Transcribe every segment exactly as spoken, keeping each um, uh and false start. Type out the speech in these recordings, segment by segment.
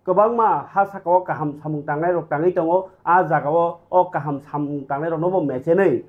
kwbangma ha saka o kaham samung tangnai rok tangwi tongo, a jaga o o kaham samung tangnai rok no bo mechenwi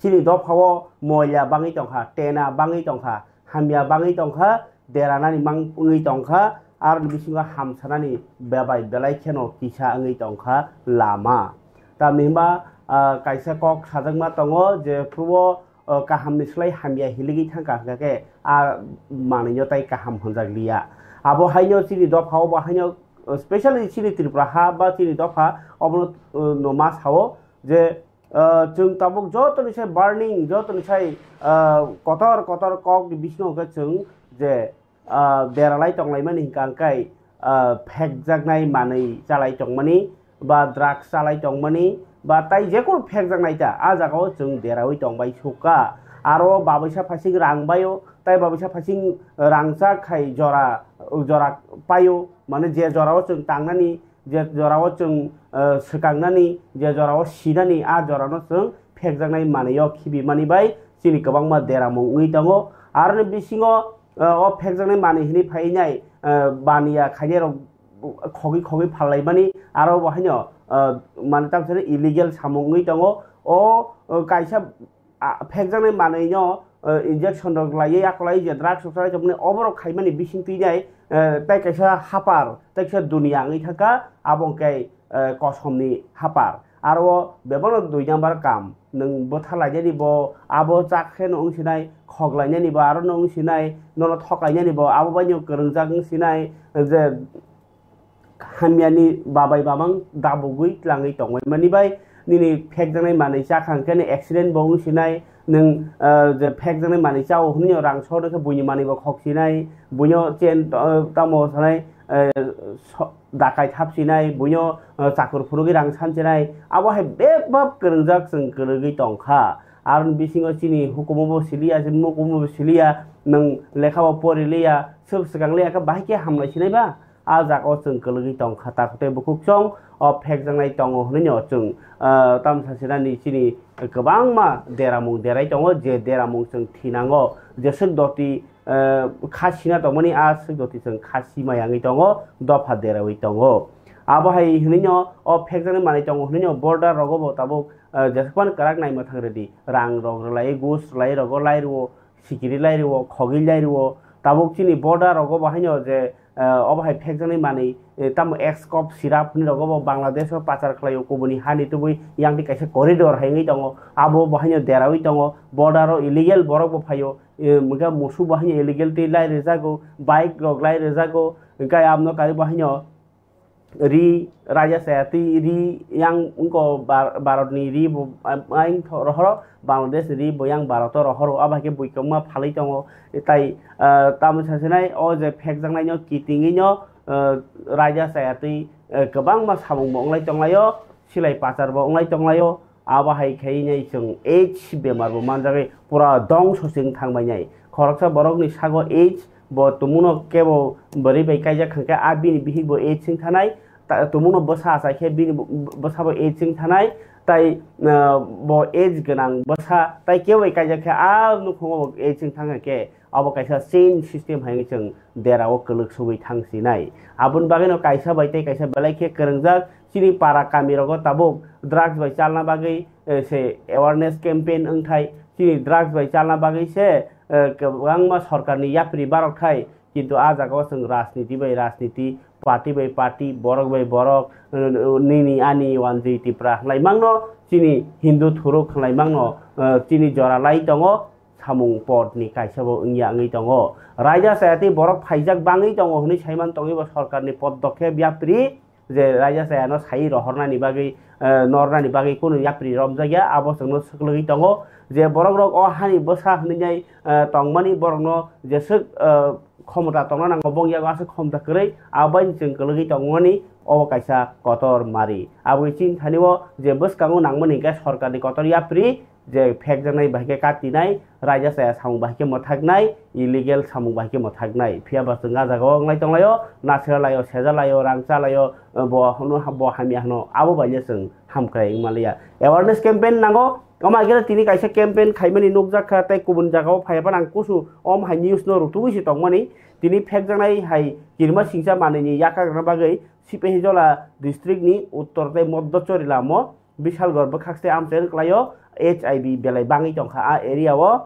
chini dopha o moila bangwi tongkha, tena bangwi tongkha, hamya bangwi tongkha, deranani mang wngwi tongkha, aroni bisingo hamsanani bebai belai kheno kisa wngwi tongkha lama. Tamni hwnba, ah, kaisa kok sajakma tongo je phuruo, ah, kahamni slai hamya hiligwi thangkha hwnkha khe a manwino tai kaham hwnjak liya. Abo haino chini dopha o bo haino, ah, specially chini Tripura ha ba chini dopha obono, ah, no ma sao je, ah, chwng tabuk jotoni sai burning, jotoni sai, ah, kotor kotor kokni bisingo hwnkhe chwng je, ah, deralai tonglaimani hwnkha hwnkhe, ah, phekjaknai manwi chalai tongmani ba drugs chalai tongmani ba tai jekono phekjaknai ta, a jagao chwng deraui tongbai sukha. Aro babuisa phaising rang baio, tai babuisa phaising rangchak khai jora, jora paio, mane je jorao chwng tangnani, je jorao chwng, eh, swkangnani, je jorao sinani, a jorano chwng phekjaknai manwi o khibimani bai chini kwbangma deramung wngwi tongo. Aroni bisingo, eh, o phekjaknai manwi hinwi phainai, eh, baniya khainai rok khogwi khogwi phallaimani, aro bo haino, eh, mane tamsani illegal samung wngwi tongo. O, eh, kaisa a, phekjaknai manwino, eh, injection rok laiwi akolai je drugs rok chalai tongmani oborok khaimani bising twinai, eh, tai kaisa hapar, tai kaisa duniya wngwi thangkha, abo hwnkhe, eh, kosomni hapar. Aro o bebakno dui number kam, nwng bwtha lainani bo abo chak khe no wngsinai, khok lainani bo aro no wngsinai, nono thok lainani bo abo bai no kwrwngjak wngsinai, je hamyani babai bamang dabugwi tlangwi tongmani bai nini phekjaknai manwi chakha hwnkhe ni accident bo wngsinai, nwng, ah, je phekjaknai manwi chao hwnwi rang sor khe buini manwi bo khok sinai, buino chen, ah, tamo sanai, eh, so-, dakai thap sinai, buino, ah, chakur phunugwi rang san sinai, abo hai bebak kwrwngjak chwng kwrwgwi tongkha. Aroni bisingo chini hukumu bo siliya, chini mukumu bo siliya, nwng lekha bo pori liya, swk swkang liya khe bahai khe hamlai sinai ba? A jaga o chwng kwlwgwi tongkha, takhuk tei bukhuk chwng o phekjaknai tongo hwnwi no chwng, ah, tamsa sinani chini kwbangma deramung derai tongo, je deramung chwng thinango, jeswk doti, ah, kha sina tongmani, a swk doti chwng kha simaya wngwi tongo, dopha deraui tongo. Abo hai hwnwi no o phekjaknai manwi tongo hwnwi no border rogo bo tabuk, ah, jeswk phano kwrak nai mwthang rwdi, rang rok rwlai, gus rwlai rogo lai rwo, sikiri lai rwo, khogwi lai rwo. Tabuk chini border rogo bo haino je, eh, obo hai phekjaknai manwi, eh, tamo ex cop sirap hwnwi rogo bo Bangladesh o pachar khlaio, kubuni hani tubui yang twi kaisa corridor hai wngwi tongo. Abo bo haino deraui tongo. Border o illegal borok bo phaio. Eh, hwnkhe musuk bo haino illegal twi lai rwjago, bike rok lai rwjago. Hwnkhe aboni kari bo haino ri raja chaya twi ri yang wngko Bar-, Bharatni ri bo, ah, yang tho-, rohoro, Bangladesh ri bo yang Bharat o rohoro, abo hai khe bui kwbangma phalwi tongo. Tai, ah, tamo sasinai o je phekjaknaino kitingwino, ah, raja chaya twi, ah, kwbangma samung bo wnglai tonglaio, silai pachar bo wnglai tonglaio. Abo hai khe nai chwng AIDS bemar bo manjagwi pura dongso se wng thang bai nai. Khoroksa borokni sago AIDS bo tumungno kebo bwrwi bai kaijak kha khe a bini bihik bo AIDS wng thanai, ta-, tumungno bwsa achai khe bini bo, bwsa bo AIDS wng thanai, tai, ah, bo AIDS gwnang bwsa tai kebo bai kaijak khe a nukhungo bo AIDS wng thang khe abo kaisa chain system hai wngwi chwng derao kwlwk sugwi thang sinai. Aboni bagwino kaisa bai tei kaisa belai khe kwrwngjak chini para kami rogo tabuk drugs bai chalna bagwi, eh, se awareness campaign wngthai. Chini drugs bai chalna bagwi se, eh, kwbangma sorkarni yapri barok thai, kintu a jagao chwng rajniti bai rajniti, party bai party, borok bai borok, eh, nini ani wanjwi Tipra hwnlaimangno chini Hindu thuruk hwnlaimangno, eh, chini jora lai tongo. Samung podni kaisa bo wngya wngwi tongo. Raida chaya tei borok phaijak bangwi tongo hwnwi saiman tongwi bo sorkarni podokhe yapri je raida chayano sai rohornani bagwi, eh, nornani bagwi kunu yapri romjakya, abo chwngno swklwgwi tongo je borokrok o hani bwsa hwnwi nai, eh, tongmani borokno jeswk, eh, khomota tongna nango, bongyago aswk khomota kwrwi, abo bai chwng kwlwgwi tongmani obo kaisa kotor mari. Aboni chini thani o je bwskango nangmani hwnkhe sorkarni kotor yapri, je phekjaknai bahai khe katinai, raida chaya samung bahai khe mwthaknai, illegal samung bahai khe mwthaknai. Phiya ba chwng ah jagao wnglai tonglaio, nasiralaio, sejalaio, rang chalaio, bo hwno, bo hamya hwno, abo bai le chwng hamkrai wngma liya. Awareness campaign nango, omo hai khe tini kaisa campaign khaimani nukjak kha, tei kubun jagao phaiya phano ang kusu om hai news no rutugwi se tongmani. Tini phekjaknai hai kirima singcha manwini yakarna bagwi Sipahijola district ni uttor tei Moddo Chori lamo Bishalgarh bwkhak se amchaini kwlaio H I V belai bangwi tongkha a area o.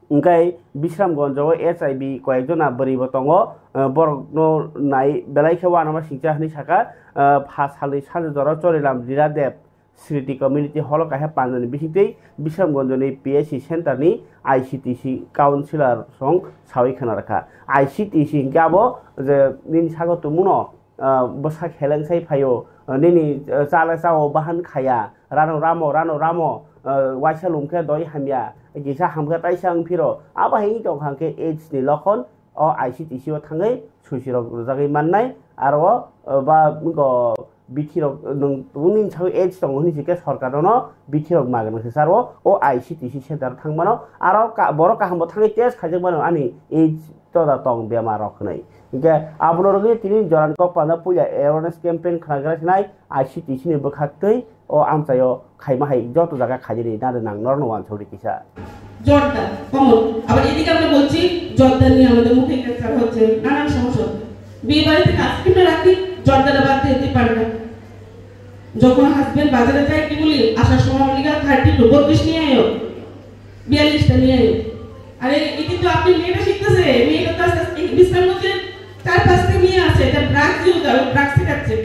Hwnkhe Bisramganj o H I V koyekjona bwrwibo tongo, eh, borokno nai belai khe uanama singcha hwnwi saka, eh, pha salni sanjwk jora Chorilam Lila Dev Sriti Community Hall o kaisa panjani bisingtwi Bisramganj ni P H C center ni I C T C councillor song sawi khna rwkha. I C T C hwnkhe abo je nini sago tongmano, ah, bwsak heleng sai phaio, ah, nini, ah, chala chao bahan khaya, rano ramo, rano ramo, ah, waisa lum khe doi hamya, kisa ham khe taisa wng phiro, abo hai wng tong kha hwnkhe AIDS ni lokhon, o I C T C o thangwi suisi rok rwjagwi mannai, aro, ah, ba wngkho bithi rok nwng tubuni sawi AIDS tongo hwnwi se khe sorkar no bithi rok magwna se saro o I C T C center thang mano, aro ka-, borok kaham bo thangwi test khaijak mano ani AIDS toda tong bemar rok hwnwi. Hinkhe abono rwgwi tini jorani kok panda puila awareness campaign khwnagra sinai I C T C ni bwkhak twi o amchaio khaima hai joto jaga khaijani nari nang norno wansukdi kisa. জর্দা কমন। আবার এদিকে আমরা বলছি জর্দা নিয়ে আমাদের মুখে ক্যান্সার হচ্ছে, নানান সমস্যা হচ্ছে। বিয়ে বাড়িতে কাজ কিনে রাখি, জর্দাটা বাদ দিয়ে দিতে পারে না। যখন হাজবেন্ড বাজারে যায় কি বলি, আসার সময় বলি গা থার্টি টু বত্রিশ নিয়ে আয়ো, বিয়াল্লিশটা নিয়ে আয়ো। আরে এটি তো আপনি মেয়েটা শিখতেছে, মেয়েটা তো আস্তে আস্তে বিশ্রাম করছে, চার পাঁচটা মেয়ে আছে, এটা ড্রাগস ইউজার, ড্রাগস শেখাচ্ছে।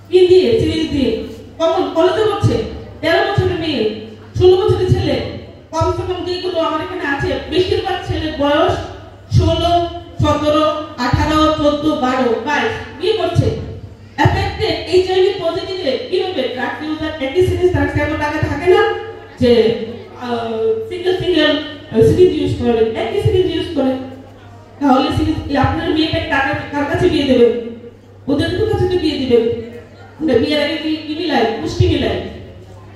কি দিয়ে? সিরিজ দিয়ে। কখন? কলেজে পড়ছে। তেরো বছরের মেয়ে, ষোলো বছরের ছেলে, কমসে কম যেগুলো আমার এখানে আছে, বেশিরভাগ ছেলের বয়স ষোলো, সতেরো, আঠারো, চোদ্দ, বারো, বাইশ, বিয়ে করছে। অ্যাফেক্টেড, এইচআইভি পজিটিভে কিভাবে ড্রাগ ইউজার একই সিরিজ তার এত টাকা থাকে না যে, আহ, সিঙ্গেল সিঙ্গেল, আহ, সিরিজ ইউজ করে, একই সিরিজ ইউজ করে। তাহলে সিরিজ, এই আপনার মেয়েটা কার কাছে, কার কাছে বিয়ে দেবেন? ওদের তো কাছে তো বিয়ে দিবেন। আমরা বিয়ের আগে কি, কি মিলাই? পুষ্টি মিলাই।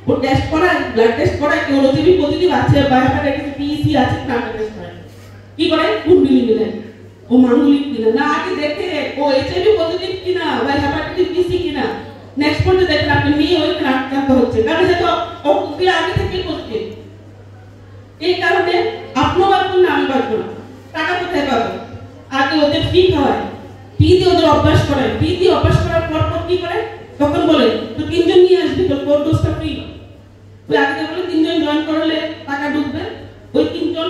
ও টেস্ট করায়, ব্লাড টেস্ট করায়, কি ওর ওটিপি পজিটিভ আছে বা হেপাটাইটিস বি সি আছে কিনা আমরা টেস্ট করায়। কি করে? কুণ্ডলি মিলাই। ও মাঙ্গলিক কিনা? না, আগে দেখে ও এইচআইভি পজিটিভ কিনা বা হেপাটাইটিস বি সি কিনা। নেক্সট পর্যায়ে দেখেন আপনার মেয়ে ওইখানে আক্রান্ত হচ্ছে, কারণ সে তো ও আগে থেকে পজিটিভ। এই কারণে আপনিও বাঁচবেন না, আমি বাঁচবো না। টাকা কোথায় পাবো? আগে ওদের ফি খাওয়ায়, ফি দিয়ে ওদের অভ্যাস করায়, ফি দিয়ে অভ্যাস করার পর পর কি করে? তখন বলে, "তো তিনজন নিয়ে আসবি, তোর কোর্স ডোজটা ফ্রি।" ওই আগে বলে, "তিনজন জয়েন করলে টাকা ঢুকবে।" ওই তিনজন,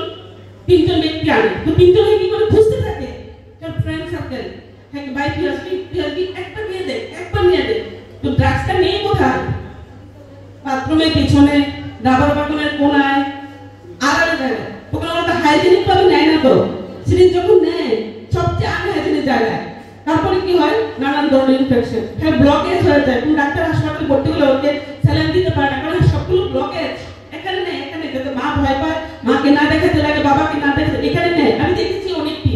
তিনজন ব্যক্তি আনে। তো তিনজনে কি করে? খুঁজতে থাকে তার ফ্রেন্ড সার্কেল। হ্যাঁ, ভাই, তুই আসবি, তুই আসবি, একটা নিয়ে দে, একবার নিয়ে দে। তো ড্রাগসটা নেই কোথায়? বাথরুমের পিছনে, রাবার বাগানের কোনায়, আড়ালে জায়গায়। ওখানে ওরা তো হাইজেনিক ভাবে নেয় না তো। সিরিঞ্জ যখন নেয়, সবচেয়ে আনহাইজেনিক জায়গায়। তারপরে কি হয়? নানান ধরনের ইনফেকশন। হ্যাঁ, ব্লকেজ হয়ে যায়। কোন ডাক্তার হাসপাতালে ভর্তি হলে ওকে স্যালাইন দিতে পারে না, কারণ সবগুলো ব্লকেজ। এখানে নেয়, এখানে, যাতে মা ভয় পায়, মাকে না দেখাতে লাগে, বাবাকে না দেখাতে, এখানে নেয়। আমি দেখেছি অনেকটি।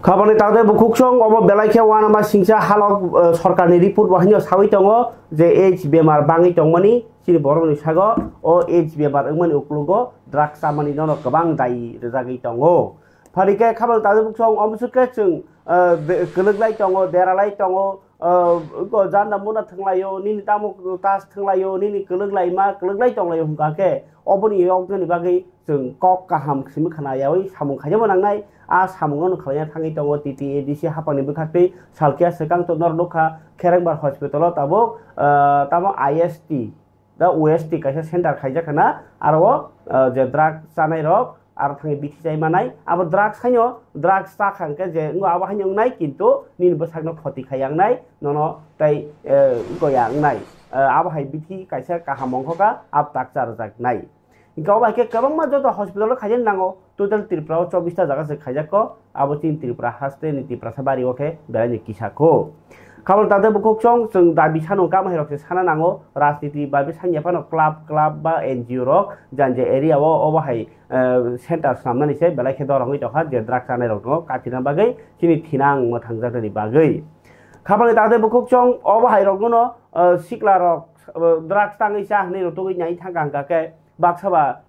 Khapangni takte bukhuksong obo belai khe uanama singcha halok, eh, sorkarni report bo haino sawi tongo je AIDS bemar bangwi tongmani chini borokni sago. O AIDS bemar wngmani uklogo drugs chamani nono kwbang dayi rwjagwi tongo. Phani khe khapangni takte bukhuksong omo swkhe chwng, eh, be-, kwlwklai tongo, deralai tongo, ah, wngkha janda muna thwnglaio, nini tamo tas thwnglaio, nini kwlwk laima, kwlwk lai tonglaio hwnkha khe, oboni yoknani bagwi chwng kok kaham simi khna yaui samung khaijama nangnai. A samungno khlaina thangwi tongo T T A D C haphangni bwkhaktwi salkhe swkang to norok nukha Kherengbar hospital o tabuk, ah, tamo I S T. Da O S T kaisa center khaijak khna, aro o, ah, je drug chanai rok aro thangwi bithi chai manai. Abo drugs haino, drugs cha kha hwnkhe je wngo abo haino wngnai, kintu nini bwsakno khoti khai yangnai, nono tei, eh, wngkha ya wngnai. Eh, abo hai bithi kaisa kaham ongkha kha, abo tak cha rwjaknai. Hwnkhe obo hai khe kwbangma joto hospital o khaina nango, total Tripura o chobbish ta jaga se khaijak kho. Abo chini Tripura haste ni Tiprasa bari o khe belai ni kisa kho. Khapang takte bukhuksong chwng dabi sano kama hai rok se sana nango, rajniti bai sanya phano club, club ba N G O rok jani je area o obo hai, eh, center swnamnani se belai khe dorongwi tongkha je drug chanai rok no katina bagwi chini thinang mwthang jaknani bagwi. Khapang takte bukhuksong obo hai rok no, eh, sikla rok uh, drugs tangwi cha hinwi rwtugwi nai thangkha hwnkha khe baksa ba,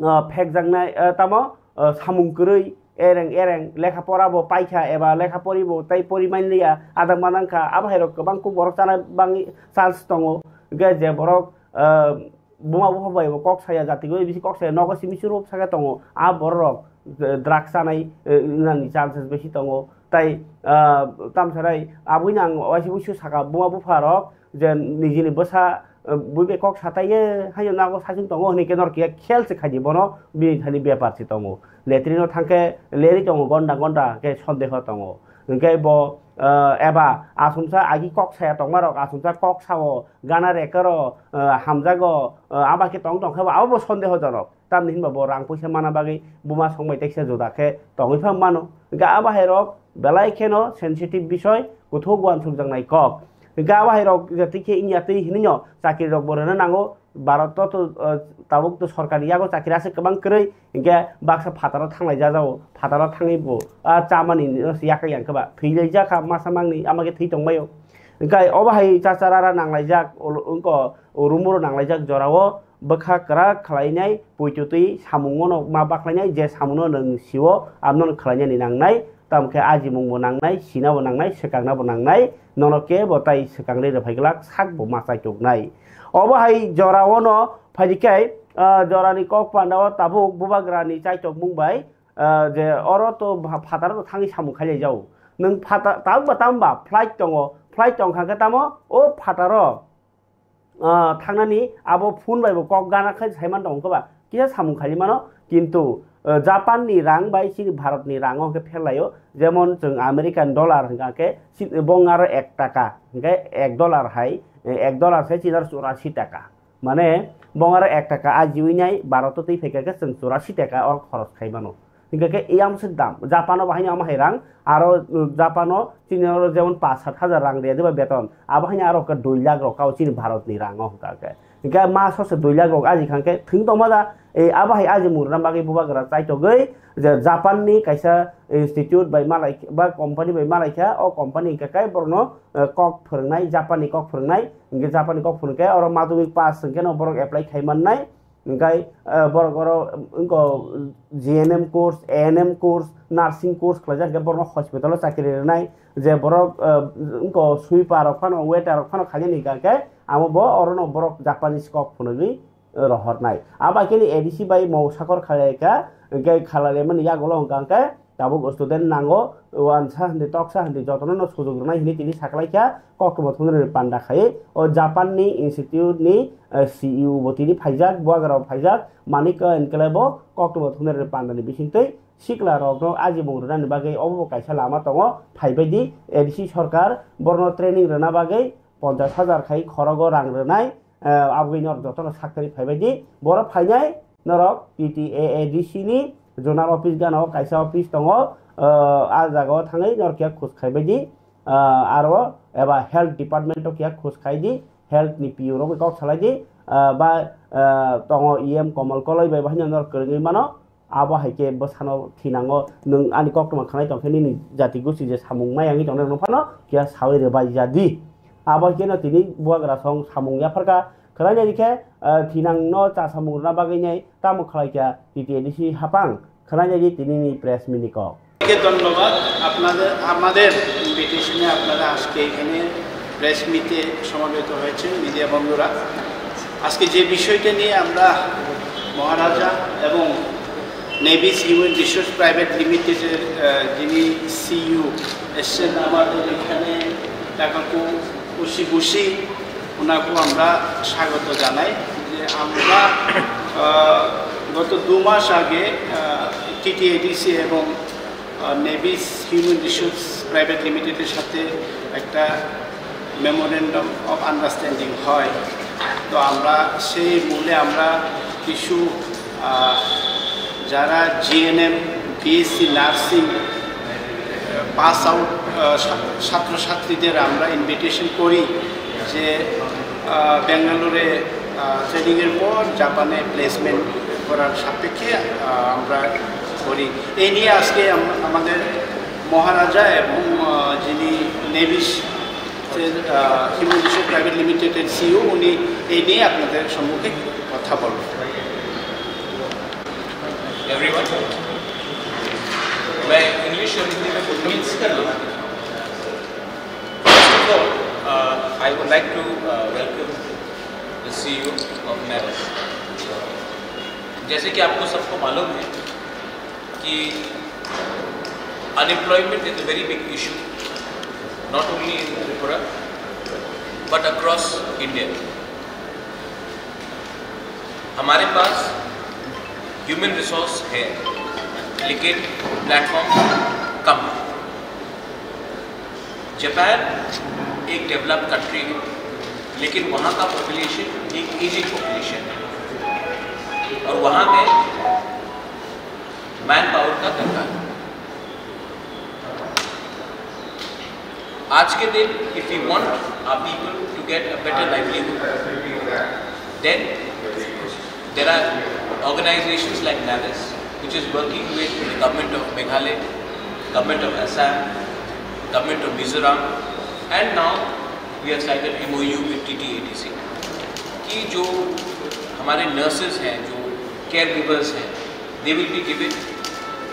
uh, phekjaknai, uh, tamo, uh, samung kwrwi ereng ereng lekha pora bo paikha eba lekha pori bo tei pori manliya adang manang kha, abo hai rok kwbang kuk borok chana bangwi chance tongo. Hwnkhe je borok, uh, buma bupha bai bo kok saya, jati gwi bisi kok saya, nogo simi churu saka tongo, a borok rok, eh, drugs chanai, eh, nani chances bisi tongo. Tai, ah, tamsarai aboni ang waisa buisu saka buma bupha rok je nijini bwsa, eh, bui bai kok satai ye haino nago sasing tongo hinwi khe nor kiya khel se khaidi bono bini thani bepar se tongo. Latrine o thangkhe leri tongo, gonda gonda khe sondeho tongo. Hwnkhe bo, eh, eba asumsa agi kok saya tongma rok asumsa kok sao, gana rekaro, eh, hamjago, eh, aba khe tong tong khe bo abo bo sondeho jonok. Tamni hinba bo rang puisa mana bagwi buma songbai teksa juda khe tongwi pha mano. Hwnkhe abo hai rok belai kheno sensitive bisoi, kuthuk uansukjaknai kok. Hwnkhe abo hai rok je twi khe wngya twi hinwi no chakri rok bo rwna nango. Bharat to, to, eh, tabuk to sorkar ni yago chakri aswk kwbang kwrwi, hwnkhe baksa phataro thanglai jajao, phataro thangwi bo, ah, chamani no se yakhai yang khe ba thwi lai jakha masa mangni ama khe thwi tongbaio. Hwnkhe obo hai chachar ara nanglaijak, ul-, wngko rumuro nanglaijak jorao bwkha kwrak khlainai, poitotwi samungno ma baklainai, je samungno nwng sio, abono khlainani nangnai, tamo khe ajimungbo nangnai, sinabo nangnai, swkangnabo nangnai, nono kebo tai swkangri rwphai glak, sakbo ma chaituknai. Obo hai jorao no phaidi khe, ah, jorani kok pandao tabuk bubagrani chaitokmung bai, ah, je oro to pha-, phataro thangwi samung khailai jao. Nwng phata-, tabuk ba tamo ba flight tongo, flight tong kha khe tamo o phataro, ah, thangnani abo phone bai bo kok gana khai saiman tongo khe ba kisa samung khaili mano, kintu, ah, Japan ni rang bai chini Bharat ni rang o hwnkhe pherlaio, jemon chwng American dollar hwnkha khe si-, bong aro ek taka hwnkhe ek dollar hai, eh, ek dollar se chini aro churasi taka. Mane bong aro ek taka ajiwi nai Bharat o twi phaikha khe chwng churasi taka or khoros khai mano. Hingkha khe eyang se dam. Japan o bahai no ama hai rang. Aro, uh, Japan o chini oro jemon pash sat hajar rang riya diba beton. Abo hai no aro khe dui lakh rok kao chini Bharat ni rang o hingkha khe. Hingkha maso se dui lakh rok aji kha khe thwng tongma da. Ei abo hai aji mung rwna bagwi bubagra chaitogwi je Japan ni kaisa institute bai malai ba company bai malai kha. O company hingkha khe borok no, uh, kok phwrwngnai, Japan ni kok phwrwngnai. Hingkhe Japan ni kok phwrwng khe oro madhyamik pass hingkhe no borok apply khai mannai. Hingkhe, eh, borok oro wngkha G N M course, A N M course, nursing course khlaijak, hingkhe borokno hospital o chakri rwnai, je borok, eh, wngkha sweeper rok phano, waiter rok phano khainani hingkha khe, amo bo orono borok Japanese kok phunugwi, eh, rohornai. Abo hai khe ni A D C bai mou sakor khlai kha, hingkhe khalai mani yagulo hingkha khe, tabuk student nango, uansa hindi, toksa hindi, jotono no sujuk rwnai hindi tini saklaikha, koktwma thumnani panda khai, o Japan ni institute ni, eh, C E O bo tini phaijak, buagra bo phaijak, manik enkele bo koktwma thumnani panda ni bisingtwi sikla rokno ajimung rwnani bagwi obo bo kaisa lama tongo, phaibaidi A D C sorkar borno training rwna bagwi ponchash hajar khai khorogo rang rwnai, eh, aboni norok jotono saktharwi phaibaidi, borok phainai norok T T A A D C ni zonal office gana o kaisa office tongo, eh, a jaga o thangwi norok khe khus khaibaidi, eh, aro eba health department o khe khus khaidi, health ni P O rok bai kok salaidi, eh, ba, eh, tongo E M Komal Koloi bai bo haino norok kwrwngwi mano. Abo hai khe bwsano thinango nwng ani koktwma khanai tong khe nini jati gosti je samung mai wngwi tongnai rokno phano kiya sawi rwbai ya di. Abo hai kheno tini bubagra song samung yapharkha khwlainai khe, ah, thinangno cha samung rwna bagwi nai tamo khlai kha T T A D C hapang khwlainai di tinini press meet ni kok. ধন্যবাদ আপনাদের, আমাদের ইনভিটেশনে আপনারা আজকে এখানে প্রেস মিটে সমবেত হয়েছেন মিডিয়া বন্ধুরা। আজকে যে বিষয়টা নিয়ে আমরা মহারাজা এবং নেভিস হিউম্যান রিসোর্স প্রাইভেট লিমিটেডের, আহ, যিনি সিইও এসছেন আমাদের এখানে, তাকে খুব খুশি খুশি ওনাকেও আমরা স্বাগত জানাই যে আমরা, আহ, গত দু মাস আগে, আহ, টিটিএডিসি এবং, আহ, নেভিস হিউম্যান রিসোর্স প্রাইভেট লিমিটেডের সাথে একটা মেমোরেন্ডাম অফ আন্ডারস্ট্যান্ডিং হয়। তো আমরা সেই মূলে আমরা কিছু, আহ, যারা GNM, BSC nursing pass out, আহ, ছা-, ছাত্রছাত্রীদের আমরা ইনভিটেশন করি যে, আহ, ব্যাঙ্গালোরে, আহ, ট্রেনিংয়ের পর জাপানে প্লেসমেন্ট করার সাপেক্ষে, আহ, আমরা করি। এই নিয়ে আজকে আম-, আমাদের মহারাজা এবং, আহ, যিনি নেভিস হিউম্যান রিসোর্স প্রাইভেট লিমিটেডের সিইও, উনি এই নিয়ে আপনাদের সম্মুখে কথা বলবেন। Everyone, मैं इंग्लिश और हिंदी में बोलूँगा। First of all, uh, I would like to uh, welcome the C E O of Navas. जैसे कि आपको सबको मालूम है कि unemployment is a very big issue, not only in Tripura but across India. हमारे पास ह्यूमन रिसोर्स है, लेकिन प्लेटफॉर्म कम है। जापान एक डेवलप्ड कंट्री है, लेकिन वहाँ का पॉपुलेशन एक एजिंग पॉपुलेशन है और वहाँ पे मैन पावर का दरकार है। आज के दिन, if we want our people to get a better livelihood, then there are organizations like Navas, which is working with the government of Meghalaya, government of Assam, government of Mizoram, and now we have signed an M O U with T T A D C कि जो हमारे नर्सेज हैं, जो care givers हैं, they will be given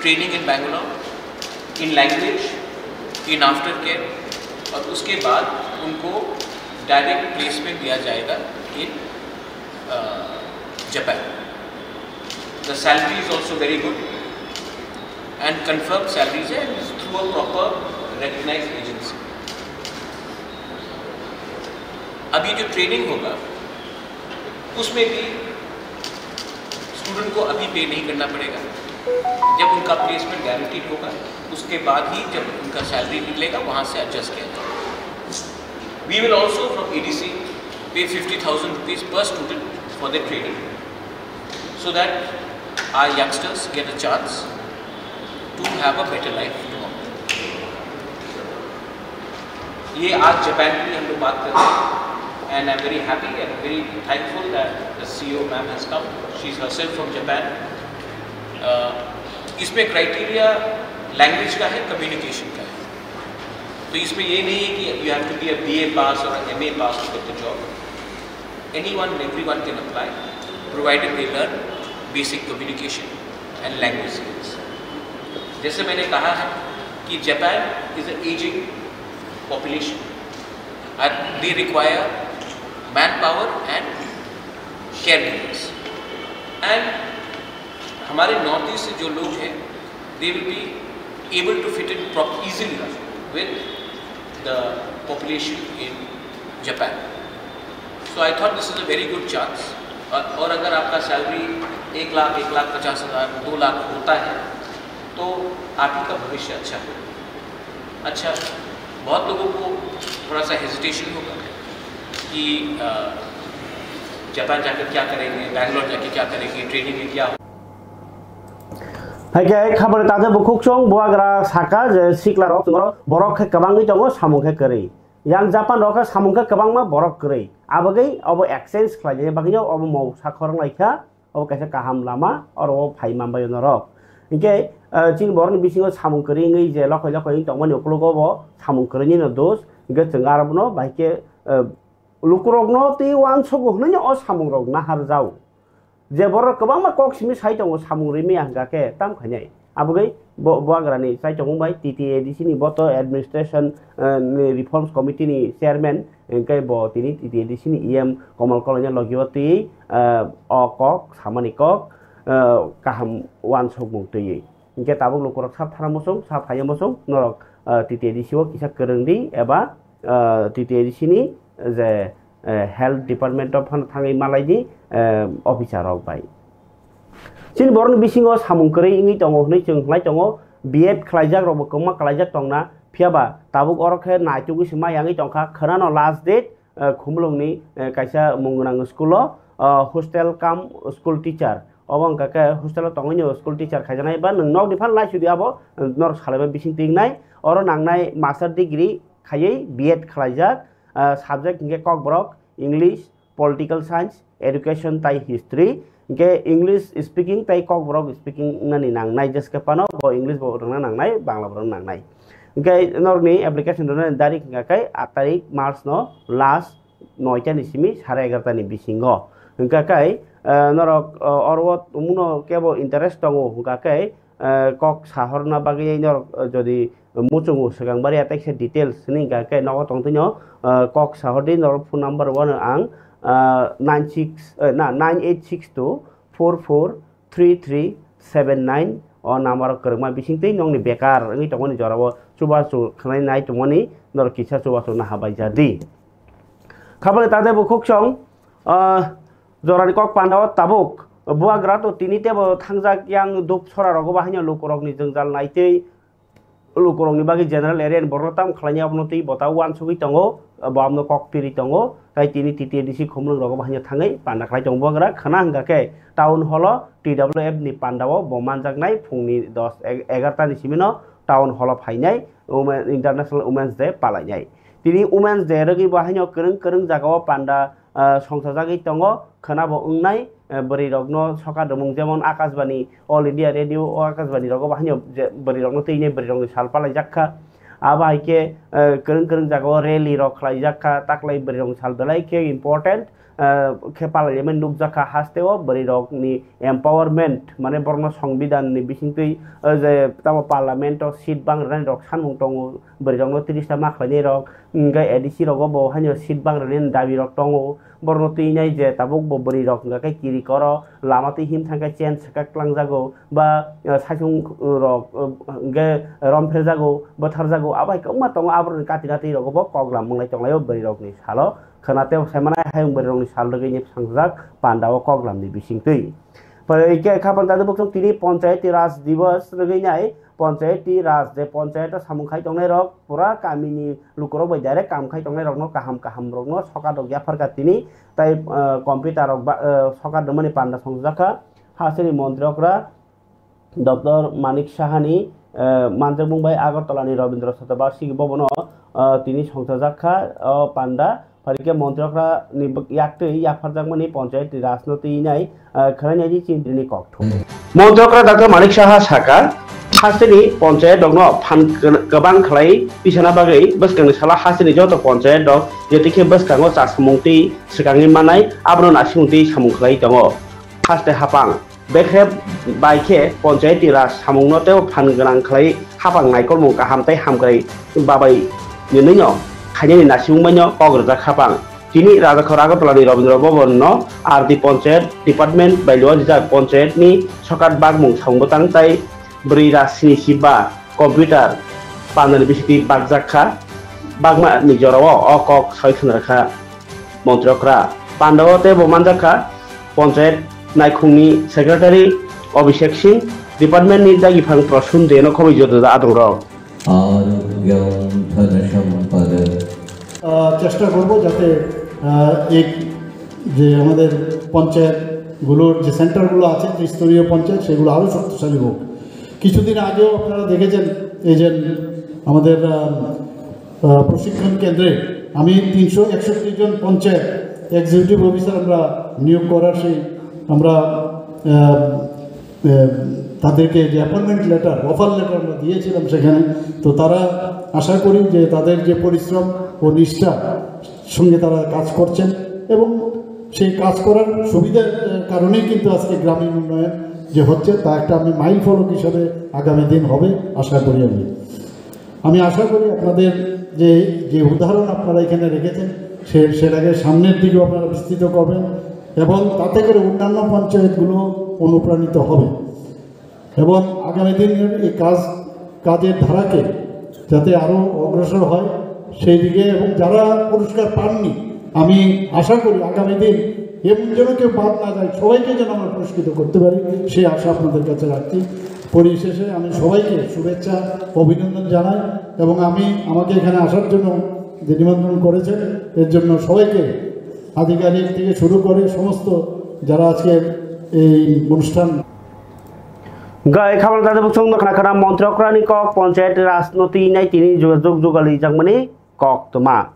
training in Bangalore, in language, in after care, और उसके बाद उनको डायरेक्ट प्लेसमेंट दिया जाएगा in Japan. The salary is also very good and confirmed salaries है, and is through a proper recognized agency. अब ये जो ट्रेनिंग होगा, उसमें भी स्टूडेंट को अभी पे नहीं करना पड़ेगा। जब उनका प्लेसमेंट गारंटीड होगा, उसके बाद ही जब उनका सैलरी निकलेगा, वहाँ से एडजस्ट किया जाएगा। We will also from A D C pay fifty thousand rupees per student for the training, so that our youngsters get a chance to have a better life tomorrow. ये आज जापान की हम लोग बात कर रहे हैं, and I am very happy and very thankful that the C E O ma'am has come. She is herself from Japan. Uh, इसमें क्राइटेरिया लैंग्वेज का है, कम्युनिकेशन का है। तो इसमें ये नहीं है कि you have to be a B A pass or M A pass to get the job. Anyone and everyone can apply, provided they learn basic communication and language skills. जैसे मैंने कहा है कि Japan is an aging population and they require manpower and caregivers. And हमारे north east से जो लोग हैं, they will be able to fit in prop- easily with the population in Japan. So I thought this is a very good chance. और, और अगर आपका सैलरी एक लाख, एक लाख पचास हज़ार, दो लाख होता है, तो आप ही का भविष्य अच्छा होगा। अच्छा, बहुत लोगों को थोड़ा सा हेजिटेशन होगा कि अ, जापान जाकर क्या करेंगे, बैंगलोर जाके क्या करेंगे, ट्रेनिंग में क्या होगा। Hai khe khabari tade bukhuk chwng buagra saka je sikla rok chwng borok khe kwbangwi tongo, samung khe kwrwi. Yang Japan rok khe samung khe kwbangma borok kwrwi. Abagwi obo exchange khlaina bagwi obo moksa khorang lai kha. Obo kaisa kaham lama, oro o phai manbai norok. Hinkhe, eh, chini borokni bisingo samung kwrwi wngwi je lokhoi lokhoi wngwi tongmani ukologo bo samung kwrwini no dos. Hinkhe chwng aro bono bahai khe, eh, lukurokno tei uansukgo hwnwi o samungrok naharjao. Je borok kwbangma kok simi sai tongo samung rwimaya hwnkha khe tam khainai. Abogwi bo, buagrani chaichomung bai T T A D C ni boto administration, eh, ni reforms committee ni chairman, hwnkhe bo tini T T A D C ni E M Komal Kolanya logio twi, eh, o kok samani kok, eh, kaham uansukmung twiwi. Hwnkhe tabuk lukurok sak thana muchung, sak phaiya muchung, norok, eh, T T A D C o kisa kwrwng di eba, eh, T T A D C ni je eh, health department o phano thangwi malai di, eh, officer rok bai. Chini borokni bisingo samung kwrwi wngwi tongo hwnwi chwng khlai tongo, B Ed khlaijak rokbo kwbangma khlaijak tongna, phiyaba tabuk oro khe naitugwi se ma yangwi tongkha, khwnano last date, eh, Khumulwngni, eh, kaisa mung gwnang school o, eh, hostel cum school teacher, obo wngkha khe hostel o tongwini school teacher khaijaknai ba nwng nokni phano naisidi abo, eh, norok salaiba bising twi wngnai, oro nangnai master degree khaiwi B Ed khlaijak, ah, subject hinkhe Kokborok, English, Political Science, Education tai History. Hinkhe English speaking tai Kokborok speaking wngnani nangnai, jeskhe phano bo English bo rwngna nangnai, Bangla bo rwngna nangnai. Hingke norokni application rwnani tarik hingka khe aat tarik March no last noita ni simi sare egarota ni bisingo. Hingka khe, eh, norok, eh, oro tongmungno kebo interest tongo hingka khe, eh, kok sahorna bagwi norok, eh, jodi muchungo swkang bari atekhe details hwnwi hingka khe nogo tongtwino, eh, kok sahordi norok phone number wano ang, eh, nine six, eh, na, nine eight six two four four three three seven nine o number o kwrwngma bisingtwi nokni bekar wngwi tongmani jorao chubachu khwnai nai tongmani norok kisa chubachu naha bai jadi. Khabale tade bukhuk song, ah, jorani kok pandao tabuk buagra to tini tebo thangjak yang dup sora rogo bahaino lukurokni jwngjal naitwi lukurokni bagwi general area ni borno tam khlaini abono twi bota uansugwi tongo, bo abono kok piri tongo, tai tini T T A D C khumlwng rogo bahaino thangwi panda khlai tongo buagra khwna hwnkha khe town hall o T W F ni pandao bo manjaknai phungni dos egarota ni simino town hall o phainai Women, International Women's Day palainai. Tini Women's Day rwgwi bo haino kwrwng kwrwng jagao panda, ah, songchajagwi tongo, khwnabo wngnai, eh, bwrwirokno sokat rwmung, jemon Akashbani, All India Radio o Akashbani rogo bo haino je bwrwirokno twinai bwrwirokni sal palaijak kha. Abo hai khe, eh, kwrwng kwrwng jagao rally rok khlaijak kha, taklai bwrwirokni sal belai khe important, eh, khe palaimani nukjak kha hasteo bwrwirokni empowerment, mane borokno songbidanni bisingtwi, eh, je tamo parliament o seat bang rwnai rok sanmung tongo, bwrwirokno tris ta ma khlainai rok, hingkhe A D C rogo bo haino seat bang rwnai dabi rok tongo, borokno twinai je tabuk bo bwrwirok hingkha khe kiri koro lama twi him thangkhe chen swkak tlangjago ba, eh, saichung rok, eh, hingkhe romphel jago, bwthar jago, abo hai kwbangma tongo, aborokni katina twi rogo bo kok lam wnglai tonglaio bwrwirokni salo. Khwna tei saimanai hayung bwrwirokni sal rwgwi ni bwskangjak pandao koklamni bisingtwi. Pore khe kha pantadi bukhuk tini Panchayati Raj Divas rwgwi nai Panchayati Raj je panchayat o samung khai tongnai rok pura kamini lukurok bai direct kam khai tongnai rokno kaham kaham rokno sokat rok yapharkha tini tai, eh, computer rok ba, eh, sokat rwmani panda songjakha hasteni montri okra Doctor Manik Sahani, eh, manjakmung bai Agartala ni Rabindra Shatabarshik Bhavan o, eh, tini songchajak kha o panda. Phaikhe montri okra ni bw-, yaktwi yapharjakmani Panchayati Raj no twi nai, eh, khwlainai di chini tini kokthum. Montri okra Doctor Manik Saha saka, hasteni panchayat rokno phan kwbang khlai pisana bagwi bwskangni salo hasteni joto panchayat rok jetikhe bwskango cha samung twi swkangwi manai abono nasimung twi samung khlai tongo. Haste hapang. Bekrep bai khe Panchayati Raj samungno teibo phan gwnang khlai hapang naikolmung kaham tei hamkrai babai nwnwino khainani nasimung baino kok rwjak hapang. Tini Rajakhor Agartala ni Rabindra Bhavan no R D Panchayat Department bai luajak panchayat ni sokat bakmung samung bwtang tai bwrwi raj sini si ba computer pandani bisingtwi bakjak kha, bakma ni jorao o kok soi khwna rwkha. Montri okra pandao teibo manjakha, panchayat naikhungni secretary Abhishek Singh, department ni dagiphang Prasun Deno khoboi joto adongrok. Arogyam dhanasampada. আহ, চেষ্টা করব যাতে, আহ, এই যে আমাদের পঞ্চায়েতগুলোর যে সেন্টারগুলো আছে, ত্রিস্তরীয় পঞ্চায়েত, সেগুলো আরও শক্তিশালী হোক। কিছুদিন আগেও আপনারা দেখেছেন, এই যে আমাদের, আহ, আহ, প্রশিক্ষণ কেন্দ্রে আমি তিনশো একষট্টি জন পঞ্চায়েত এক্সিকিউটিভ অফিসার আমরা নিয়োগ করার সেই আমরা, আহ, আহ, তাদেরকে যে অ্যাপয়েন্টমেন্ট লেটার, অফার লেটার আমরা দিয়েছিলাম সেখানে। তো তারা, আশা করি যে তাদের যে পরিশ্রম ও নিষ্ঠা সঙ্গে তারা কাজ করছেন এবং সেই কাজ করার সুবিধার, আহ, কারণেই কিন্তু আজকে গ্রামীণ উন্নয়ন যে হচ্ছে, তা একটা আমি মাইল ফলক হিসাবে আগামী দিন হবে, আশা করি আমি। আমি আশা করি আপনাদের যে, যে উদাহরণ আপনারা এখানে রেখেছেন, সে, সেটাকে সামনের দিকেও আপনারা বিস্তৃত করবেন এবং তাতে করে অন্যান্য পঞ্চায়েতগুলো অনুপ্রাণিত হবে এবং আগামী দিনের এই কাজ, কাজের ধারাকে যাতে আরও অগ্রসর হয় সেই দিকে, এবং যারা পুরস্কার পাননি, আমি আশা করি আগামী দিন এমন যেন কেউ বাদ না যায়, সবাইকে যেন আমরা পুরস্কৃত করতে পারি, সেই আশা আপনাদের কাছে রাখছি। পরিশেষে আমি সবাইকে শুভেচ্ছা, অভিনন্দন জানাই এবং আমি, আমাকে এখানে আসার জন্য যে নিমন্ত্রণ করেছেন, এর জন্য সবাইকে, আধিকারিক থেকে শুরু করে সমস্ত যারা আজকে এই অনুষ্ঠান Gai khabal tade bukhuk song nokna khana montri okra ni kok panchayat raj no twi nai tini jogajog jugali jakmani kok toma.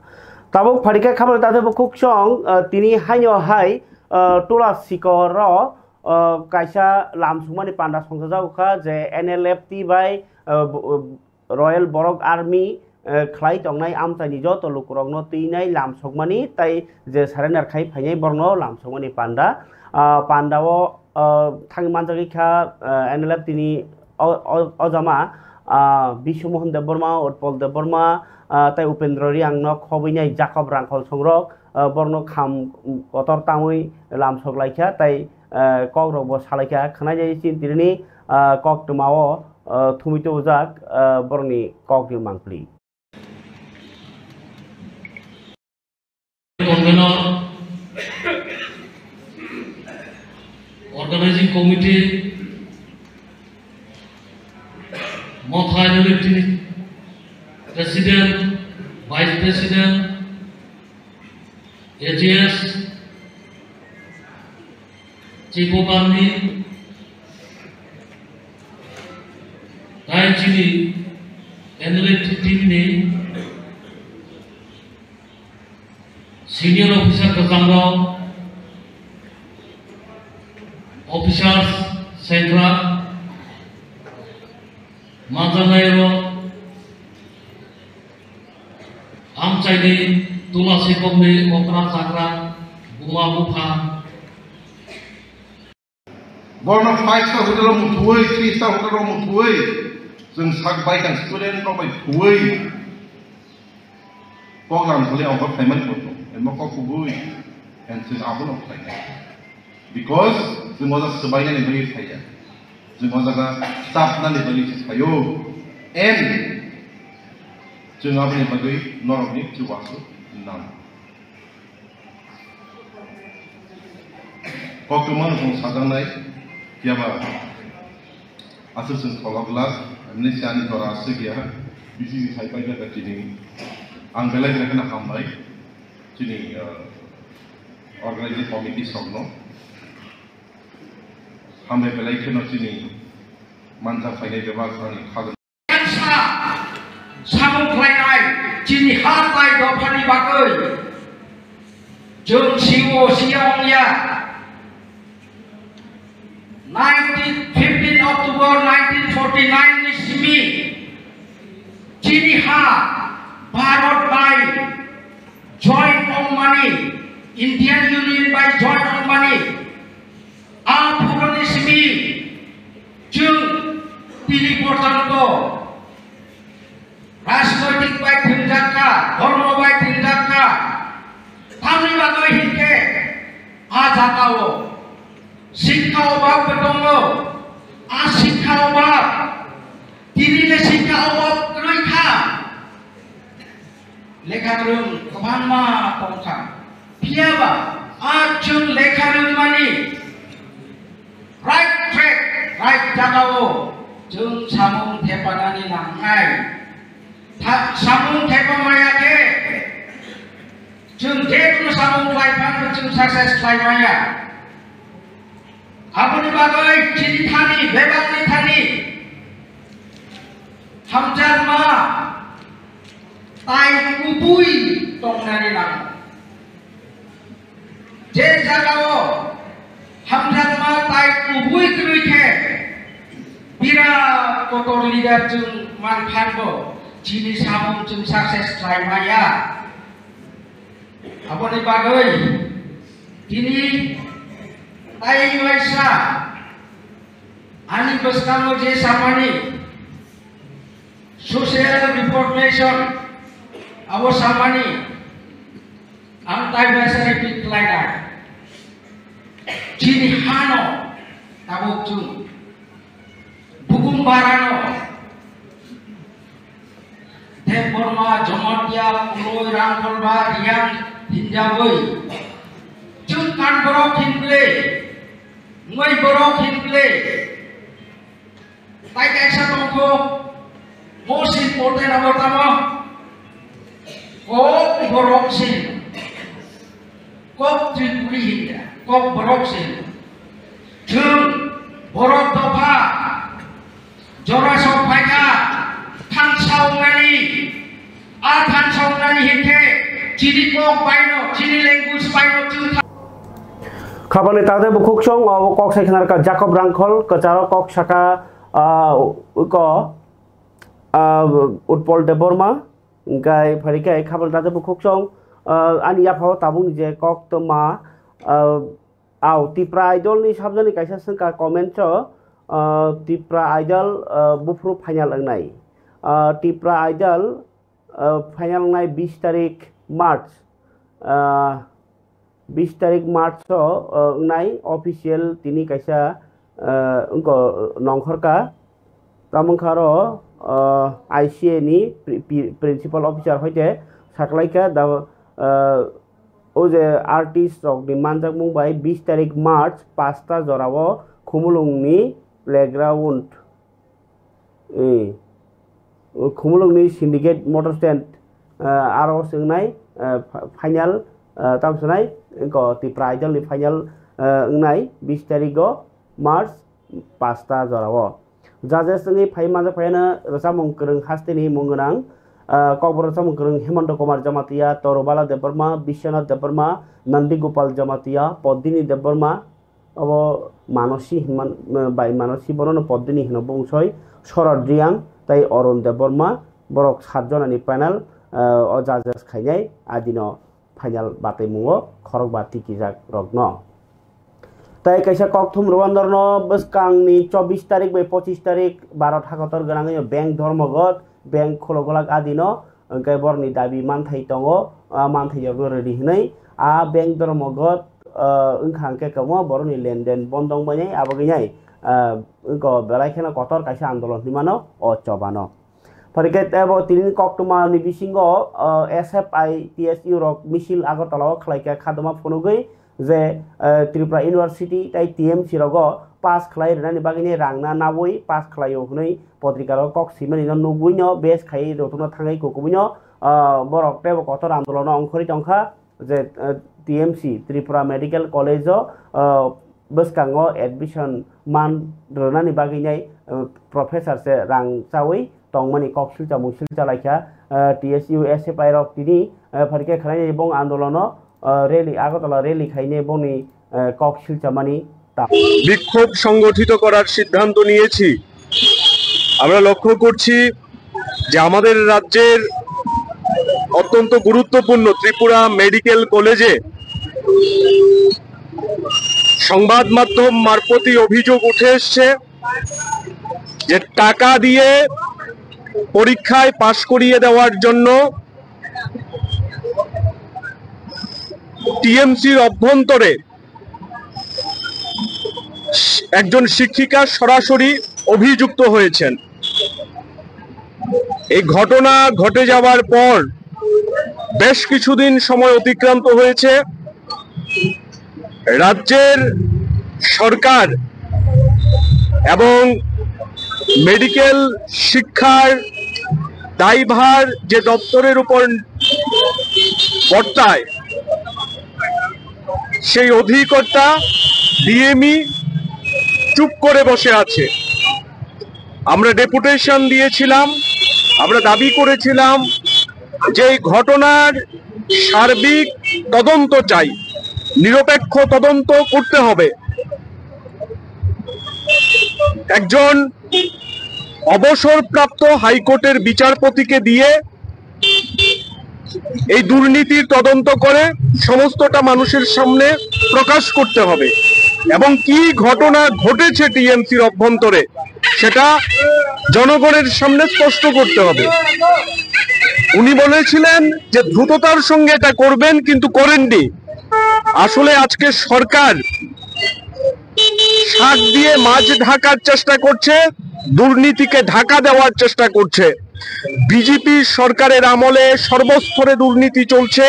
Tabuk pharikhe khabal tade bukhuk song, ah, tini haino hai, ah, Tula Sikor o, ah, kaisa lam sungmani panda songchajago kha je N L F T bai, ah, bu-, Royal Borok Army, eh, khlai tongnai amchaini joto lukurokno twinai lamsokmani tei je surrender khai phainai borokno lamsokmani panda. Ah, pandao, ah, thangwi manjagwi kha, ah, N L F T ni o, o, ojama, ah, Biswa Mohan Debbarma, Utpal Debbarma, ah, tei Upendra Reang no khobwinai Jacob Rangkhol songrok, ah, borokno kham kotor tangwi lamsok laikha tei, ah, kokrokbo salaikha. Khwnajai chini tini, ah, koktwmao, ah, thumwi tubujak, ah, borokni kokni mangpli. Convener, Organizing Committee, Motha N L F T ni President, Vice President, A G S, Chief of Army, tei chini N L F T team ni senior officer kwchangrok, officers, sengkrak, manjaknairok, amchaini tula sikokni okra chakra, buma bupha, Borno five star hotel o muthui, three star hotel o muthui, chwng sak bai kang student rok bai thuwi, kok lam khali ongkhor khlaimani bo tong, emo kok kubui, and chwng abono khlainai. Because chwng o jaga swbainani bagwi phaiya, chwng o jaga chapnani bagwi se phaio, and chwng aboni bagwi norokni chubachu nang. Koktwma no chwng sajaknai, phiya ba aswk chwng tholok glak, hwnwi se ani jora aswk ya, bisi sai pai jak chini. Ang belai belai kheno hambai chini, uh, organizing committee sokno. Hambai belai kheno chini manjak phainai bebak ani khajak. Sa samung khlainai chini ha tai dophani bagwi chwng siwo siya ongya. Nineteen, fifteen October nineteen forty-nine ni simi chini ha Bharat bai join ongmani, Indian Union bai join ongmani, a phuruni simi chwng tini porjonto rajnoitik bai thwngjakha, dhormo bai thwngjakha. Tamni bagwi hinkhe a jagao sikha obab bo tongo, a sikha obab, tini le sikha obab kwrwi kha. Lekha kwrwng kwbangma tongkha. Phiya ba a chwng lekha rwngmani right track, right jagao chwng samung thepanani nangnai. Tha-, samung thepa maya khe chwng je kono samung khlai phan chwng success khlai maya. Aboni bagwi chini thani, bebakni thani hamjakma tai kubui tongnani nango. Je jagao hamjakma tai kubui kwrwi khe birat kotor leader chwng man phanbo chini samung chwng success khlai maya. Aboni bagwi tini tai waisa ani bwskango je samani social reformation abo samani ang tai waisa repeat khlainai. Chini hano tabuk chwng Bukum barano Debbarma, Jamatia, Kuloi, Rangkholba, Riyang, Hinjawi. Chwng kan borok hinble, moi borok hinble. Tai kaisa tongkho, most important abo tamo. Kok borok sin. Kok Tripuri hinda, kok borok se. Chwng borok dopha jora sok phaikha, thansa wngnani, a thansa wngnani hinkhe chini kok baino, chini language baino chwng tha- Khabangni takhtai bukhuk song, o kok sai khna rwkha Jacob Rangkhol, kwcharo kok saka, ah, ko Ah, Utpol Debbarma, hingkai phaikhe Khaphal Daja Bukhuksong, ah, ani yaphao tabukni je koktwma, ah, au Tipra Idol ni sabjani kaisa swngkha comment o, ah, Tipra Idol, ah, buphuru final wngnai. Ah, Tipra Idol, ah, final wngnai bis tarik March, ah, bis tarik March o, ah, wngnai official tini kaisa, ah, wngkha nongkhorka. Tamo wngkha aro, ah, I C A ni pri-, pri-, principal officer hoite saklaikha da, ah, o je artist rokni manjakmung bai bis tarik March pasta jorao Khumulwngni playground, eh, Khumulwngni Syndicate Motor Stand, ah, aro se wngnai, ah, fi-, final, ah, tamo sanai, wngkha Tipra Idol ni final, ah, wngnai bis tarik o March pasta jorao. Judges wngwi phai manjak phaiyano rwchapmung kwrwng hasteni mung gwnang, ah, Kokborok rwchapmung kwrwng Hemanta Kumar Jamatia, Torubala Debbarma, Biswanath Debbarma, Nandi Gopal Jamatia, Padmini Debbarma, obo Manosi hinman, bai Manosi bonono Padmini hino bungsoi, Sharad Reang tei Arun Debbarma, borok sat jonani panel, ah, o judges khainai adino final bataimungo khorokba tikijak rokno. Tai kaisa kokthum rwandorno bwskangni chobbish tarik bai pochissh tarik Bharat hakotor gwnangwi Bank Dharmagat, bank khulogwlak adino, hwnkhe borokni dabi manthai tongo, a manthai rokno rwdi hwnwi a Bank Dharmagat, ah, wngkha hwnkhe kwbangma borokni lenden bondong bainai, abogwinai, ah, wngkha belai kheno kotor kaisa andolon hinmano o chobano. Phaikhe tebo tini koktwma ni bisingo, ah, S F I T S U rok misil Agartala o khlaikha khadoma phunugwi je, ah, Tripura University tei T M C rogo pass khlai rwnani bagwini rangna nawi pass khlaio hwnwi potrika rok kok simani no nugwino base khai rwtwkno thangwi kukubuino, ah, borok tebo kotor andolono ongkhorwi tongkha. Je, eh, T M C, Tripura Medical College o, eh, bwskango admission man rwnani bagwi nai, eh, professor se rang chawi tongmani kok silcha mung silcha laikha, eh, T S U S F I rok tini, eh, phaikhe khwlainai bong andolono, eh, rally, Agartala rally khainai bongni, eh, kok silchamani ta. বিক্ষোভ সংগঠিত করার সিদ্ধান্ত নিয়েছি। আমরা লক্ষ্য করছি যে আমাদের রাজ্যের অত্যন্ত গুরুত্বপূর্ণ ত্রিপুরা মেডিকেল কলেজে সংবাদ মাধ্যম মারফতই অভিযোগ উঠে এসছে যে টাকা দিয়ে পরীক্ষায় পাশ করিয়ে দেওয়ার জন্য টিএমসির অভ্যন্তরে একজন শিক্ষিকা সরাসরি অভিযুক্ত হয়েছেন। এই ঘটনা ঘটে যাওয়ার পর বেশ কিছুদিন সময় অতিক্রান্ত হয়েছে। রাজ্যের সরকার এবং মেডিকেল শিক্ষার দায়ভার যে দপ্তরের উপর বর্তায়, সেই অধিকর্তা ডিএমই চুপ করে বসে আছে। আমরা ডেপুটেশন দিয়েছিলাম, আমরা দাবি করেছিলাম যে এই ঘটনার সার্বিক তদন্ত চাই, নিরপেক্ষ তদন্ত করতে হবে। একজন অবসরপ্রাপ্ত হাইকোর্টের বিচারপতিকে দিয়ে এই দুর্নীতির তদন্ত করে সমস্তটা মানুষের সামনে প্রকাশ করতে হবে এবং কি ঘটনা ঘটেছে টিএমসির অভ্যন্তরে সেটা জনগণের সামনে স্পষ্ট করতে হবে। উনি বলেছিলেন যে দ্রুততার সঙ্গে এটা করবেন, কিন্তু করেননি। আসলে আজকে সরকার শাক দিয়ে মাছ ঢাকার চেষ্টা করছে, দুর্নীতিকে ঢাকা দেওয়ার চেষ্টা করছে। বিজেপি সরকারের আমলে সর্বস্তরে দুর্নীতি চলছে।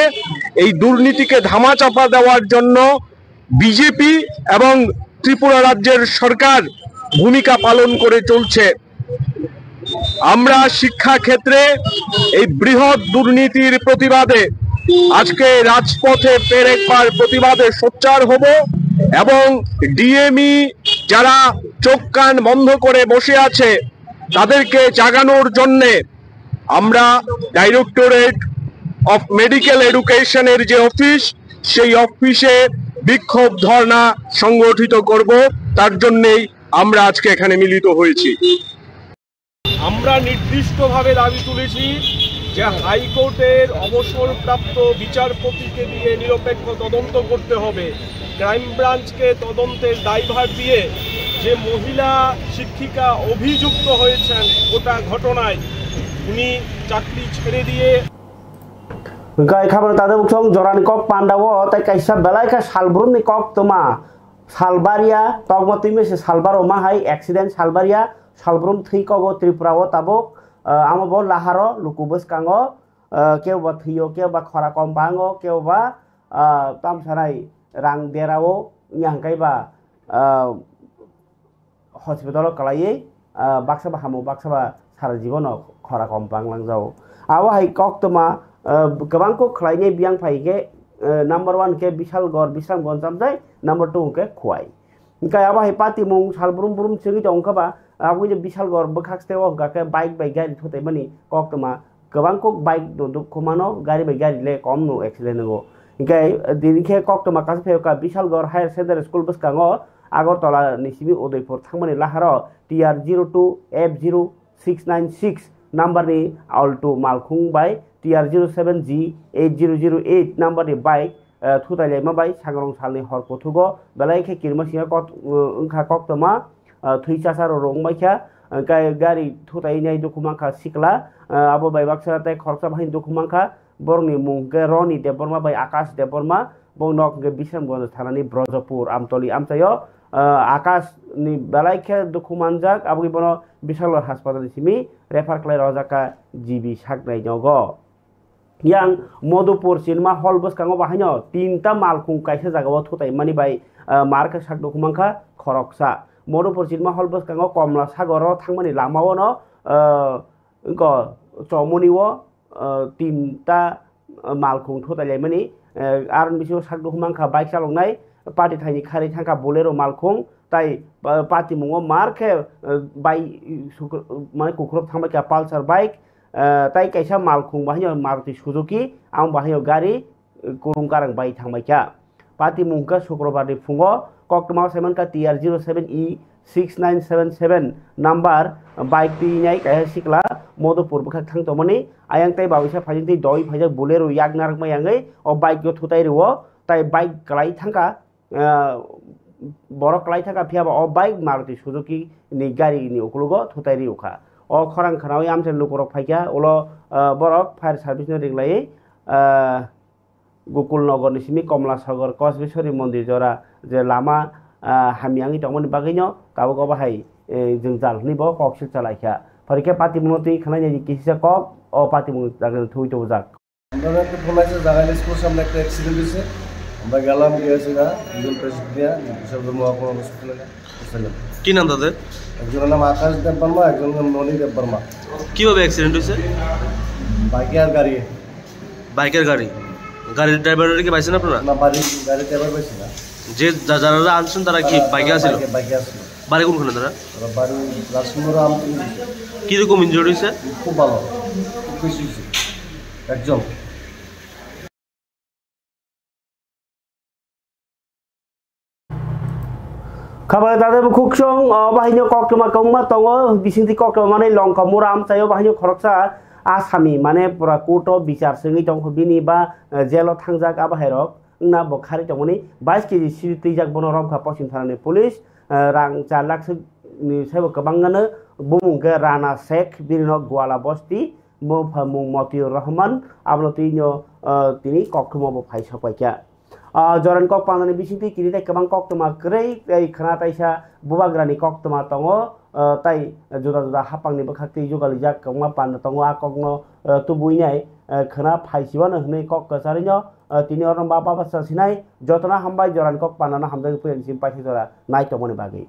এই দুর্নীতিকে ধামাচাপা দেওয়ার জন্য বিজেপি এবং ত্রিপুরা রাজ্যের সরকার ভূমিকা পালন করে চলছে। আমরা শিক্ষা ক্ষেত্রে এই বৃহৎ দুর্নীতির প্রতিবাদে আজকে রাজপথে ফের একবার প্রতিবাদে সোচ্চার হব এবং ডিএমই যারা চোখ কান বন্ধ করে বসে আছে তাদেরকে জাগানোর জন্যে আমরা ডাইরেক্টরেট অফ মেডিকেল এডুকেশনের যে অফিস, সেই অফিসে বিক্ষোভ ধর্ণা সংগঠিত করব। তার জন্যেই আমরা আজকে এখানে মিলিত হয়েছি। আমরা নির্দিষ্টভাবে দাবি তুলেছি যে হাইকোর্টের অবসরপ্রাপ্ত বিচারপতিকে দিয়ে নিরপেক্ষ তদন্ত করতে হবে। ক্রাইম ব্রাঞ্চকে তদন্তের দায়ভার দিয়ে যে মহিলা শিক্ষিকা অভিযুক্ত হয়েছেন গোটা ঘটনায়, উনি চাকরি ছেড়ে দিয়ে Hwnkhe khabra tadok chwng jorani kok pandao tei kaisa belai khe salbrumni kok twma salbaria tokma twima se salbaro ma hai accident salbaria salbrum thwi kogo Tripura o tabuk, ah, amo bo laharo luku bwskango, ah, kebo ba thwio kebo ba khora kom bango kebo ba, ah, tamsanai rang derao wngya hwnkhe ba, ah, hospital o kwlaiwi, ah, baksa ba hamo baksa ba sara jibono khora kom bang langjago. Abo hai koktwma, ah, kwbang kok khlainai biyang phai khe, ah, number one khe Bishalgarh, Bisramganj chamjai, number two hwnkhe Khowai. Hwnkhe abo hai patimung sal brum brum chwngwi tongkha ba, abo je Bishalgarh bwkhak steo hwnkha khe bike bai gari thutaimani koktwma kwbang kok bike do duk khumano gari bai gari le kom no accident wngo. Hwnkhe, ah, tini khe koktwma kaisa phai kha Bishalgarh Higher Secondary School bwskango Agartala ni simi Udaipur thangmani laharo T R zero two F zero six nine six number ni Alto malkhung bai T R zero seven G eight zero zero eight number ni bike, eh, thutai laima bai sangrong salni hor kuthugo belai khe kirima singa kot, eh, wngkha koktwma, eh, thwi chasaro rwng bai kha, eh, ga-, gari thutai nai dukhu mankha sikla, eh, abo bai baksa tei khoroksa bahai dukhu mankha. Borokni mung hwnkhe Roni Debbarma bai Akash Debbarma, bo nok hwnkhe Bisramganj thanani Brojopur Amtoli amchaio, ah, Akash ni belai khe dukhu manjak, aboni bono Bishalgarh Haspatal ni simi refer khlai rwjak kha G B saknai nogo. Yang Modupur Cinema Hall bwskango bahaino tinta malkhung kaisa jagao thutai mani bai, ah, mar khe sak dukhu mankha khoroksa. Modupur Cinema Hall bwskango Komla Sagoro thangmani lamao no, ah, wngkha chomoni o, ah, tinta, ah, malkhung thutai laimani, ah, aroni bisingo sak dukhu mankha bike chaloknai, party thaini kharwi thangkha Bolero malkhung, tai, ah, patimungo mar khe, ah, bai, sukr-, mane kukrop thangbai kha Pulsar bike, ah, tai kaisa malkhung bahaino Maruti Suzuki, ang bahaino gari, kulung karang bai thangbai kha. Patimung kha Sukrobar ni phungo koktwma saiman kha T R zero seven E six nine seven seven number bike twi nai kaisa sikla Modupur bwkhak thang tongmani ayang tei babisa phaijak tei doi phaijak Bolero yak narwkma yangwi o bike o thutai rwo tai bike kwlai thangkha, ah, borok kwlai thangkha phiya ba o bike Maruti Suzuki ni gari ni ukologo thutai rwkha. O khorang khwnaui amchai lukurok phaikha ulo, ah, borok fire service no ringlaiwi, ah, Gokul Nogor ni simi Komla Sagor Kosbiswari Mondir jora je lama, ah, hamya wngwi tongmani bagwino tabuk obo hai, eh, jwngjal hwnwi bo kok silsa lai kha. Phai khe patimungno twi khwnai nai kisa kok o patimung jaga thwi tubujak. আমরা একটা ফোন আছে জাগাইল স্কুল সামনে একটা অ্যাক্সিডেন্ট হয়েছে। আমরা গেলাম, গিয়ে সেটা দুজন পেশেন্ট নিয়ে বিশাল ধর্ম হসপিটালে গেলাম। কি নাম তাদের? একজনের নাম আকাশ দেববর্মা, একজনের নাম ননী দেববর্মা। কিভাবে অ্যাক্সিডেন্ট হয়েছে? বাইকে আর গাড়ি। বাইকের গাড়ি? গাড়ির ড্রাইভারকে পাইছেন আপনারা? না, বাড়ি, গাড়ির ড্রাইভার পাইছি না। যে যা-, যারা আনছেন তারা কি তারা, বাইকে তারা আসছিল? বাইকে, বাইকে আসছিল। বাড়ি কোনখানে তারা? তারা বাড়ি লালসিংহ রামপুর। কিরকম ইনজুরি হয়েছে? খুব ভালো, খুব বেশি হয়েছে। একজন। Khabar dade bukhuk song, o, bahino koktwma kwbangma tongo, bisingtwi koktwma manwi Longka Mura amchaio bahino khoroksa asami, mane pura court o bichar sengwi tongkha bini ba, eh, jail o thangjak a bahairok wngna bo kharwi tongmani bais kg siri twijak bono romkha Poschim thanani police, eh, rang char lakh ni saibo kwbangmano bumung khe Rana Sheikh, birino Gwala Bosti, bupha mung Motiur Rahman, abono twino, ah, tini koktwma bo phai sok paikha. Ah, jorani kok pandani bisingtwi tini tei kwbang koktwma kwrwi tei khwna taisa bubagrani koktwma tongo, ah, tei juda juda haphangni bwkhaktwi jugalijak kwbangma panda tongo, a kokno, ah, tubui nai, ah, khwna phai sibano hwnwi kok kwcharwino, ah, tini oro ba baba sa sinai jotono hambai jorani kok pandano hamjagwi puila ni simi paisa jora nai tongmani bagwi.